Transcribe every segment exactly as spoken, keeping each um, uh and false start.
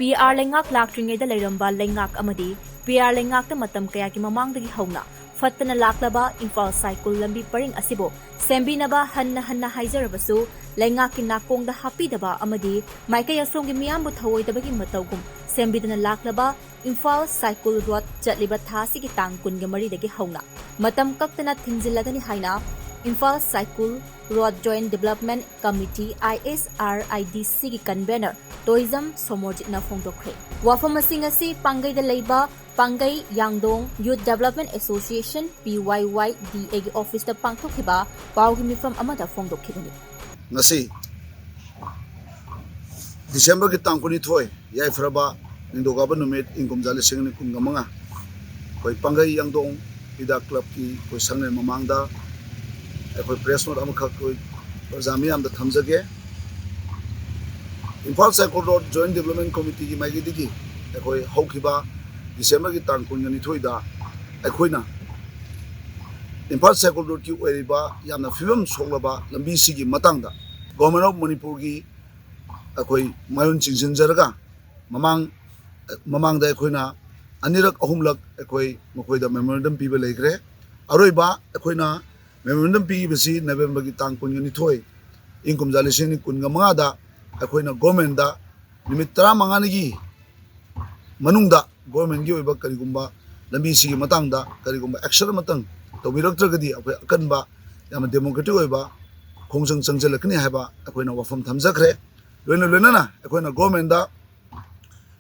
P R ꯂꯩꯉꯥꯛ ꯂꯥꯛꯇ꯭ꯔꯤꯉꯩꯗ ꯂꯩꯔꯝꯕ ꯂꯩꯉꯥꯛ ꯑꯃꯗꯤ ꯄꯤ ꯑꯥꯔ ꯂꯩꯉꯥꯛꯇ ꯃꯇꯝ ꯀꯌꯥꯒꯤ ꯃꯃꯥꯡꯗꯒꯤ ꯍꯧꯅ ꯐꯠꯇꯅ ꯂꯥꯛꯂꯕ ꯏꯝꯐꯥꯜ ꯁꯥꯏꯀꯨꯜ ꯂꯝꯕꯤ ꯄꯔꯤꯡ ꯑꯁꯤꯕꯨ ꯁꯦꯝꯕꯤꯅꯕ ꯍꯟꯅ ꯍꯟꯅ ꯍꯥꯏꯖꯔꯕꯁꯨ ꯂꯩꯉꯥꯛꯀꯤ ꯅꯥꯀꯣꯡꯗ ꯍꯥꯞꯄꯤꯗꯕ ꯑꯃꯗꯤ ꯃꯥꯏꯀꯩ ꯑꯁꯣꯝꯒꯤ ꯃꯤꯌꯥꯝꯕꯨ ꯊꯧꯑꯣꯏꯗꯕꯒꯤ ꯃꯇꯧꯒꯨꯝ ꯁꯦꯝꯕꯤꯗꯅ ꯂꯥꯛꯂꯕ ꯏꯝꯐꯥꯜ ꯁꯥꯏꯀꯨꯜ ꯔꯣꯗ ꯆꯠꯂꯤꯕ ꯊꯥ ꯑꯁꯤꯒꯤ ꯇꯥꯡ ꯀꯨꯟꯒ ꯃꯔꯤꯗꯒꯤ ꯍꯧꯅ ꯃꯇꯝ ꯀꯛꯇꯅ ꯊꯤꯡꯖꯤꯜꯂꯒꯅꯤ ꯍꯥꯏꯅ Imphal Saikul road joint development committee, I S R I D ꯁꯤꯒꯤ ꯀꯟꯚꯦꯅꯔ ꯇꯣꯏꯖꯝ ꯁꯣꯃꯣꯔꯖꯤꯠꯅ ꯐꯣꯡꯗꯣꯛꯈ꯭ꯔꯦ꯫ ꯋꯥꯐꯝ ꯑꯁꯤ ꯉꯁꯤ ꯄꯥꯡꯒꯩꯗ ꯂꯩꯕ ꯄꯥꯡꯒꯩ ꯌꯥꯡꯗꯣꯡ ꯌꯨꯠ ꯗꯤꯕꯦꯂꯞꯃꯦꯟꯠ ꯑꯦꯁꯣꯁꯤꯌꯦꯁꯟ, ꯄꯤ ꯋꯥꯏ ꯋꯥꯏ ꯗꯤ ꯑꯦꯒꯤ ꯑꯣꯐꯤꯁꯇ ꯄꯥꯡꯊꯣꯛꯈꯤꯕ ꯄꯥꯎꯒꯤ ꯃꯤꯐꯝ ꯑꯃꯗ ꯐꯣꯡꯗꯣꯛꯈꯤꯕꯅꯤ꯫ ꯉꯁꯤ ꯗꯤꯁꯦꯝꯕꯔꯒꯤ ꯇꯥꯡ ꯀꯨꯟꯅꯤꯊꯣꯏ, ꯌꯥꯏꯐꯔꯕ ꯅꯤꯡꯊꯧꯀꯥꯕ ꯅꯨꯃꯤꯠ, ꯏꯪ ꯀꯨꯝꯖꯥ ꯂꯤꯁꯤꯡ ꯑꯅꯤ ꯀꯨꯟꯒ ꯃꯉꯥ, ꯑꯩꯈꯣꯏ ꯄꯥꯡꯒꯩ ꯌꯥꯡꯗꯣꯡ ꯍꯤꯗꯥꯛ ꯀ꯭ꯂꯕꯀꯤ ꯑꯩꯈꯣꯏ ꯁꯪꯂꯦꯟ ꯃꯃꯥꯡꯗ ꯑꯩꯈꯣꯏ ꯄ꯭ꯔꯦꯁ ꯅꯣꯠ ꯑꯃꯈꯛ ꯑꯩꯈꯣꯏ ꯄ꯭ꯔꯖꯥ ꯃꯤꯌꯥꯝꯗ ꯊꯝꯖꯒꯦ꯫ Imphal Saikul road joint development ꯀꯃꯤꯇꯤꯒꯤ ꯃꯥꯏꯀꯩꯗꯒꯤ ꯑꯩꯈꯣꯏ ꯍꯧꯈꯤꯕ ꯗꯤꯁꯦꯝꯕꯔꯒꯤ ꯇꯥꯡ ꯀꯨꯟꯒ ꯅꯤꯊꯣꯏꯗ ꯑꯩꯈꯣꯏꯅ ꯏꯝꯐꯥꯜ ꯁꯥꯏꯀꯨꯜ ꯔꯣꯗꯀꯤ ꯑꯣꯏꯔꯤꯕ ꯌꯥꯝꯅ ꯐꯤꯕꯝ ꯁꯣꯛꯂꯕ ꯂꯝꯕꯤꯁꯤꯒꯤ ꯃꯇꯥꯡꯗ Government of ꯃꯅꯤꯄꯨꯔꯒꯤ ꯑꯩꯈꯣꯏ ꯃꯥꯏꯑꯣꯟ ꯆꯤꯡꯁꯤꯟꯖꯔꯒ ꯃꯃꯥꯡ, ꯃꯃꯥꯡꯗ ꯑꯩꯈꯣꯏꯅ ꯑꯅꯤꯔꯛ ꯑꯍꯨꯝꯂꯛ ꯑꯩꯈꯣꯏ ꯃꯈꯣꯏꯗ ꯃꯦꯃꯣꯔꯦꯟꯗꯝ ꯄꯤꯕ ꯂꯩꯈ꯭ꯔꯦ꯫ ꯑꯔꯣꯏꯕ ꯑꯩꯈꯣꯏꯅ ꯃꯦꯃꯣꯔꯦꯟꯗꯝ ꯄꯤꯈꯤꯕꯁꯤ ꯅꯕꯦꯝꯕꯔꯒꯤ ꯇꯥꯡ ꯀꯨꯟꯒ ꯅꯤꯊꯣꯏ, ꯏꯪ ꯀꯨꯝꯖꯥ ꯂꯤꯁꯤꯡ ꯑꯅꯤ ꯀꯨꯟꯒ ꯃꯉꯥꯗ ꯑꯩꯈꯣꯏꯅ ꯒꯣꯔꯃꯦꯟꯗ ꯅꯨꯃꯤꯠ ꯇꯔꯥꯃꯉꯥꯅꯤꯒꯤ ꯃꯅꯨꯡꯗ ꯒꯣꯔꯃꯦꯟꯒꯤ ꯑꯣꯏꯕ ꯀꯔꯤꯒꯨꯝꯕ ꯂꯝꯕꯤꯁꯤꯒꯤ ꯃꯇꯥꯡꯗ ꯀꯔꯤꯒꯨꯝꯕ ꯑꯦꯛꯁꯟ ꯑꯃꯇꯪ ꯇꯧꯕꯤꯔꯛꯇ꯭ꯔꯒꯗꯤ ꯑꯩꯈꯣꯏ ꯑꯀꯟꯕ, ꯌꯥꯝꯅ ꯗꯦꯃꯣꯀ꯭ꯔꯦꯇꯤꯛ ꯑꯣꯏꯕ ꯈꯣꯡꯖꯪ ꯆꯪꯁꯤꯜꯂꯛꯀꯅꯤ ꯍꯥꯏꯕ ꯑꯩꯈꯣꯏꯅ ꯋꯥꯐꯝ ꯊꯝꯖꯈ꯭ꯔꯦ꯫ ꯂꯣꯏꯅ ꯂꯣꯏꯅꯅ ꯑꯩꯈꯣꯏꯅ ꯒꯣꯔꯃꯦꯟꯗ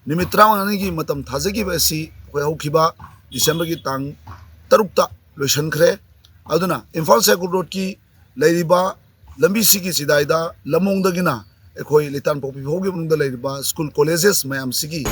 ꯅꯨꯃꯤꯠ ꯇꯔꯥꯃꯉꯥꯅꯤꯒꯤ ꯃꯇꯝ ꯊꯥꯖꯈꯤꯕ ꯑꯁꯤ ꯑꯩꯈꯣꯏ ꯍꯧꯈꯤꯕ ꯗꯤꯁꯦꯝꯕꯔꯒꯤ ꯇꯥꯡ ꯇꯔꯨꯛꯇ ꯂꯣꯏꯁꯤꯟꯈ꯭ꯔꯦ꯫ ꯑꯗꯨꯅ ꯏꯝꯐꯥꯜ ꯁꯥꯏꯀꯨꯜ ꯔꯣꯗꯀꯤ ꯂꯩꯔꯤꯕ ꯂꯝꯕꯤꯁꯤꯒꯤ ꯆꯤꯗꯥꯏꯗ ꯂꯝꯂꯣꯡꯗꯒꯤꯅ ꯑꯩꯈꯣꯏ ꯂꯩꯇꯥꯟꯄꯣꯛꯄꯤ ꯐꯥꯎꯒꯤ ꯃꯅꯨꯡꯗ ꯂꯩꯔꯤꯕ ꯁ꯭ꯀꯨꯜ ꯀꯣꯂꯦꯖꯦꯁ ꯃꯌꯥꯝꯁꯤꯒꯤ